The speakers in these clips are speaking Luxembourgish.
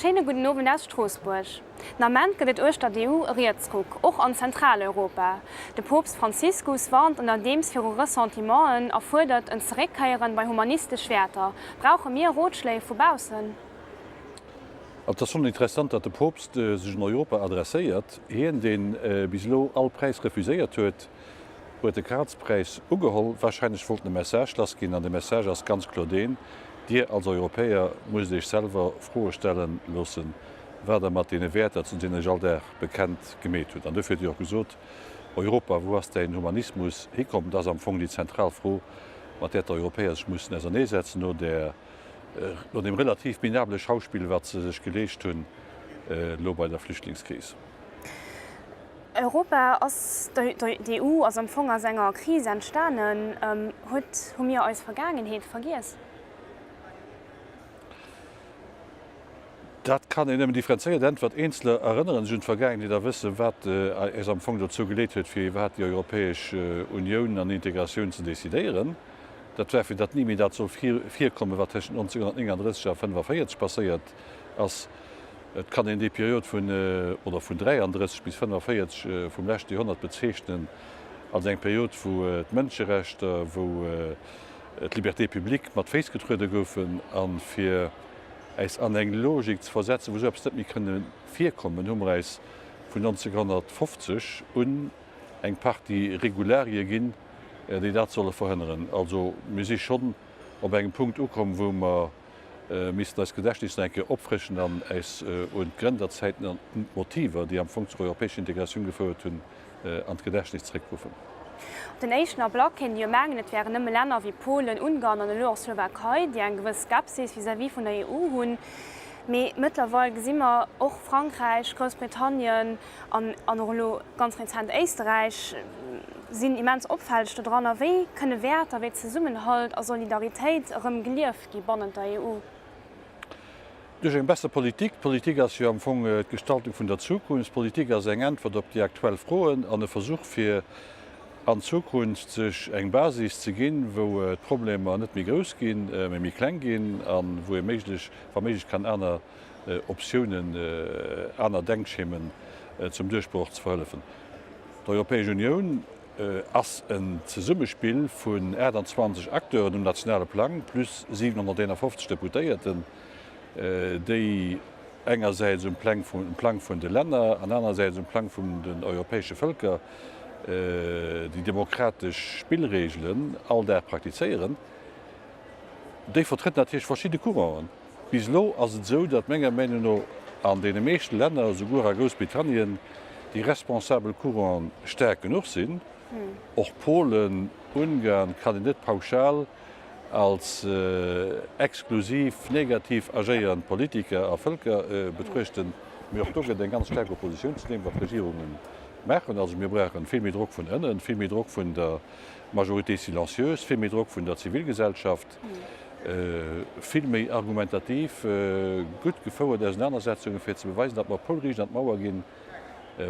Schéine gudden Owend aus Stroossbuerg. Den Ament gëtt et uechter d'EU e Rietsruck, och an Zentraleuropa. De Poopst Franziskus warnt ënnerdeems viru Ressentimenten a fuerdert en Zeréckkéieren bei humanistesch Wäerter. Brauche mir Rotschléi vu baussen? Et ass schonn interessant, datt de Poopst sech un Europa adresséiert. Hien, deen bis elo all Präis refuséiert huet, huet de Karlspräis ugeholl. Warscheinlech wollt en e Message lassginn, an de Message ass ganz kloer deen, Dir als Europäer musst Iech selwer Froe stelle loossen, wat Der mat deene Wäerter, zu deenen Der Iech all Dag bekennt, gemeet hutt. An dofir huet Dir och gesot, Europa, wou ass däin Humanismus hikomm? Dat ass am Fong déi zentral Fro, mat där d'Europäer sech mussen auserneesetzen no där, no deem relativ minabele Schauspill, wat se sech geleescht hunn elo bei der Flüchtlingskris. Europa ass, d'EU ass am Fong aus enger Kris entstanen. Huet, hu mir eis Vergaangenheet vergiess? Dat kann een nëmmen differenzéiert äntwert. Eenzeler erënnere sech un d'Vergaangenheet a wëssen, wat eis am Fong dozou geleet huet, fir iwwerhaapt déi Europäesch Unioun an Integratioun ze decidéieren. Dat war, fir datt ni méi dat soll virkommen, wat tëschent 1939 a 1945 passéiert ass. Et kann een déi Period vun, oder vun 33 bis 45 vum leschte Joerhonnert bezeechnen als eng Period, wou d'Mënscherechter, wou d'Libertés publiques mat Féiss getruede goufen. A fir äis an eng Logik ze versetzen, wou esou eppes net méi kënne virkommen, hu mer äis vun 1950 un eng Partie Regularie ginn, déi dat solle verhënneren. Also mir si schonn op engem Punkt ukomm, wou mer missten eist Gedächtnis nach eng Kéier opfrëschen an äis un d'Grënderzäiten an un d'Motiver, déi am Fong zur europäescher Integratioun gefouert hunn, an d'Gedächtnis zeréckruffen. Op den éischten Ablack kéint ee jo mengen, et wären nëmme Länner wéi Polen, Ungarn an elo och Slowakei, déi eng gewëss Skepsis vis-à-vis vun der EU hunn. Mee mëttlerweil gesi mer och Frankräich, Groussbritannien an och elo ganz rezent Éisterräich sinn immens opfälleg dodranner. Wéi kënne Wäerter wéi Zesummenhalt a Solidaritéit erëm gelieft gi bannent der EU? Duerch eng besser Politik. D'Politik ass jo am Fong d'Gestaltung vun der Zukunft. D'Politik ass eng Äntwert op déi aktuell Froen an e Versuch fir an Zukunft sech eng Basis ze ginn, wou d'Problemer net méi grouss ginn, mä méi kleng ginn a wou ee méiglech, wa méiglech kann aner Optiounen, aner Denkschemen zum Duerchbroch ze verhëllefen. D'Europäesch Unioun ass en Zesummespill vun 28 Acteuren um nationale Plang plus 751 Deputéierten, déi engersäits um Plang vun de Länner an anerersäits um Plang vun den europäesche Vëlker déi demokratesch Spillregelen all Dag praktizéieren. Déi vertrëtt natierlech verschidde Couranten. Bis elo ass et esou, datt menger Meinung no an deene meeschte Länner, esouguer a Groussbritannien, déi responsabel Couranten staark genuch sinn. Och Polen, Ungarn kann een net pauschal als exklusiv negativ agéierend Politiker a Vëlker betruechten. Mee och do gëtt et eng ganz staark Oppositioun zu deem, wat d'Regierunge maachen. Also mir brauchen vill méi Drock vun ënnen, vill méi Drock vun der Majorité silencieuse, vill méi Drock vun der Zivilgesellschaft, vill méi argumentativ gutt gefouert Ausenanersetzungen, fir ze beweisen, datt mer poulriicht an d'Mauer ginn,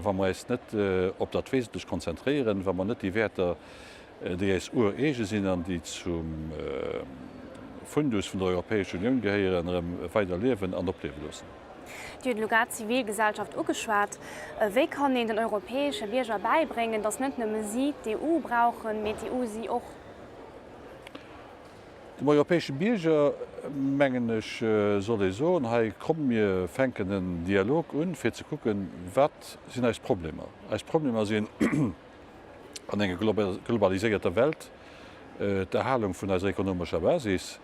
wa mer eis net op dat Wesentlech konzentréieren, wa mer net déi Wäerter, déi eis ureege sinn an déi zum Fundus vun der Europäescher Unioun gehéieren, erëm weider liewen an opliewe loossen. Dir hutt elo grad d'Zivilgesellschaft ugeschwat. Wéi kann een den europäesche Bierger bäibréngen, datt net nëmme si d'EU brauchen, mee d'EU si och? Dem europäesche Bierger, mengen ech, soll ee soen, hei komm, mir fänken en Dialog un, fir ze kucken, wat sinn eis Problemer. Eis Problemer sinn an enger globaliséierter Welt d'Erhalung vun eiser ekonomescher Basis.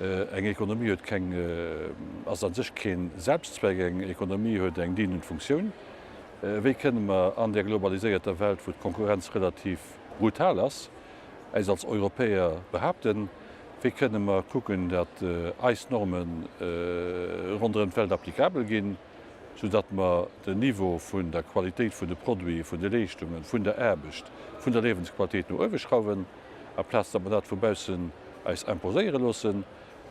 Eng Ekonomie huet keng, ass a sech kee Selbstzweck, eng Ekonomie huet eng dienend Funktioun. Wéi kënne mer an där globaliséierter Welt, wou d'Konkurrenz relativ brutal ass, äis als Europäer behaapten? Wéi kënne mer kucken, datt eis Norme ronderëm d'Welt applicabel ginn, soudatt mer den Niveau vun der Qualitéit vun de Produiten, vun de Leeschtungen, vun der Aarbecht, vun der Liewensqualitéit no uewe schrauwen, amplaz datt mer dat vu baussen eis imposéiere loossen.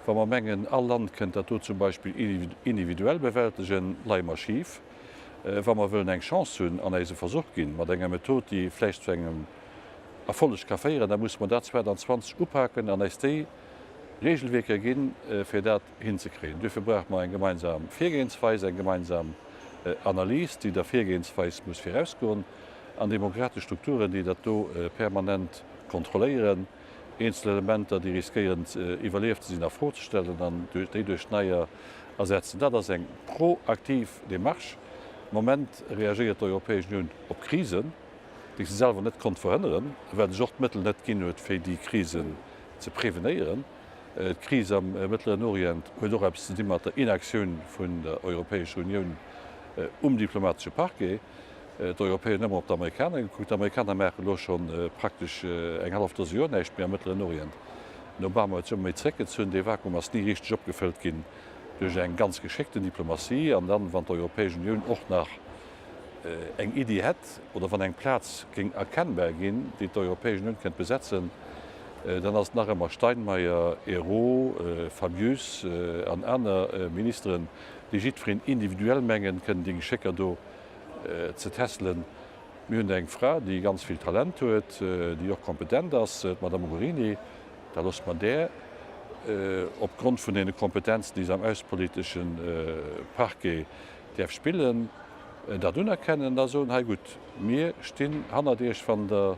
Wa mer mengen, all Land kënnt dat do zum Beispill individuell bewältegen, leie mer schif. Wa mer wëllen eng Chance hunn an eis e Versuch ginn, mat enger Method, déi vläicht zu engem Erfolleg ka féieren, da musse mer dat 2020 upaken an eis déi. Regelwierker ginn, fir dat hinzekréien. Duerfir brauche mer eng gemeinsam Virgehensweis, eng gemeinsam Analys, déi der Virgehensweis muss virausgoen, an demokratesch Strukturen, déi dat do permanent kontrolléieren, eenzel Elementer, déi riskéieren iwwerlieft ze sinn, a Fro ze stellen an déi duerch neier ersetzen. Dat ass eng proaktiv Démarche. Am Moment reagéiert d'Europäesch Unioun op Krisen, déi se selwer net konnt verhënneren, well sech och d'Mëttel net ginn huet, fir déi Krisen ze prevenéieren. D'Kris am Mëttleren Orient huet och eppes ze di mat der Inaktioun vun der Europäescher Unioun um diplomatesche Parquet. D'Europäer hunn ëmmer op d'Amerikaner gekuckt. D'Amerikaner maache elo scho praktesch eng hallef Dose Joer näischt méi am Mëttleren Orient. Den Obama huet sech ëmmer méi zeréckgezunn. Dee Vakuum ass ni richteg opgefëllt ginn duerch eng ganz geschéckten Diplomatie. An dann, wann d'Europäesch Unioun och nach eng Iddi hätt oder wann eng Plaz géing erkennbar ginn, déi d'Europäesch Unioun kënnt besetzen, dann ass et nach ëmmer Steinmeier, Ayrault, Fabius an aner Ministeren, déi jiddwereen individuell mengen, kënnen déi Geschécker do ze tässelen. Mir hunn eng Fra, déi ganz vill Talent huet, déi och kompetent ass, d'Madame Mogherini. Da loosse mer där opgrond vun deene Kompetenzen, déi se am aussepolitesche Parquet däerf spillen, dat unerkennen a soen, hei gutt, mir stinn hannert Iech, wann Der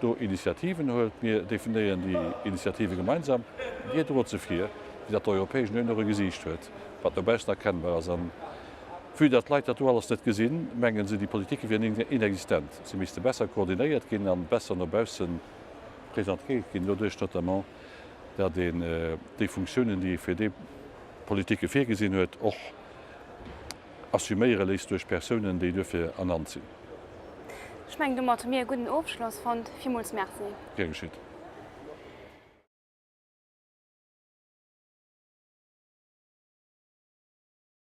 do Initiativen huelt, mir definéieren déi Initiative gemeinsam, Dir drot se vir, fir datt d'Europäesch Unioun och e Gesiicht huet, wat no baussen erkennbar ass. An vue datt d'Leit dat do alles net gesinn, mengen se, déi Politike wieren inexistent. Se misste besser koordinéiert ginn a besser no bausse presentéiert ginn, doduerch notamment, datt een déi Funktiounen, déi ee fir déi Politike virgesinn huet, och assuméiere léisst duerch Persounen, déi duerfir ernannt sinn. Ech mengen, domat hu mir e gudden Ofschloss fonnt. Villmools Merci. Gär geschitt.